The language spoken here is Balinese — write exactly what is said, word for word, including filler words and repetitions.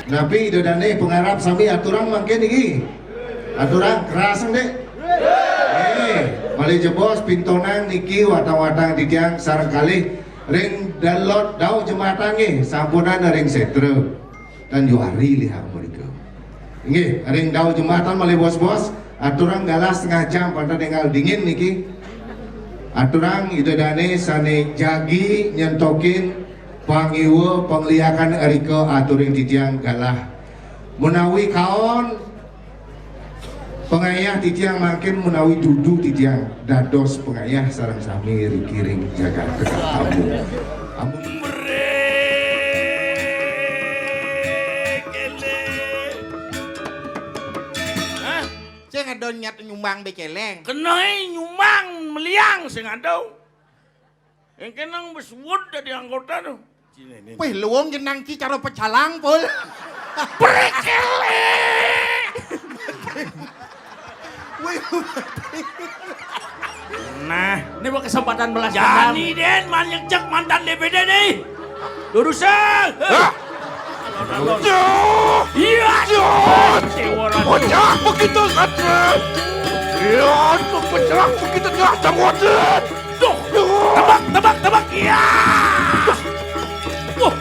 Napi Ida dané pangarep sami aturang mangkin niki? Aturang keras, Dék. Eh, malih jebos pintonang niki watang-watang titiang sareng kalih ring dalod dauh jembatan nggih, sampunang ring sétra. Tan juari lihat mereka. Nggih, ring dauh jembatan malih bos-bos, aturang galah setengah jam pantang énggal dingin niki. Aturang Ida dané sané jagi nyentokin pangiwa pangliakan rika aturing titiang galah. Menawi kaon pangayah titiang mangkin menawi dudu titiang dados pangayah sareng sami riki ring jagat Kekamu. Amun Hah? Sing ada nyat nyumbang beceleng. Kena nyumbang meliang sing ada. Yang kenang bes wud dadi anggota tuh. Wih, luwung jenang ki cara pecalang, Pul. Prekele. Wih. Nah, ini buat kesempatan belas dendam. Jani den, manjek mantan D P D nih. Lurusang. Hah? Iya. Iya. Bocah begitu saja. Iya, bocah begitu saja. Duh. Tebak, tebak, tebak. Iya. Duh. Wah.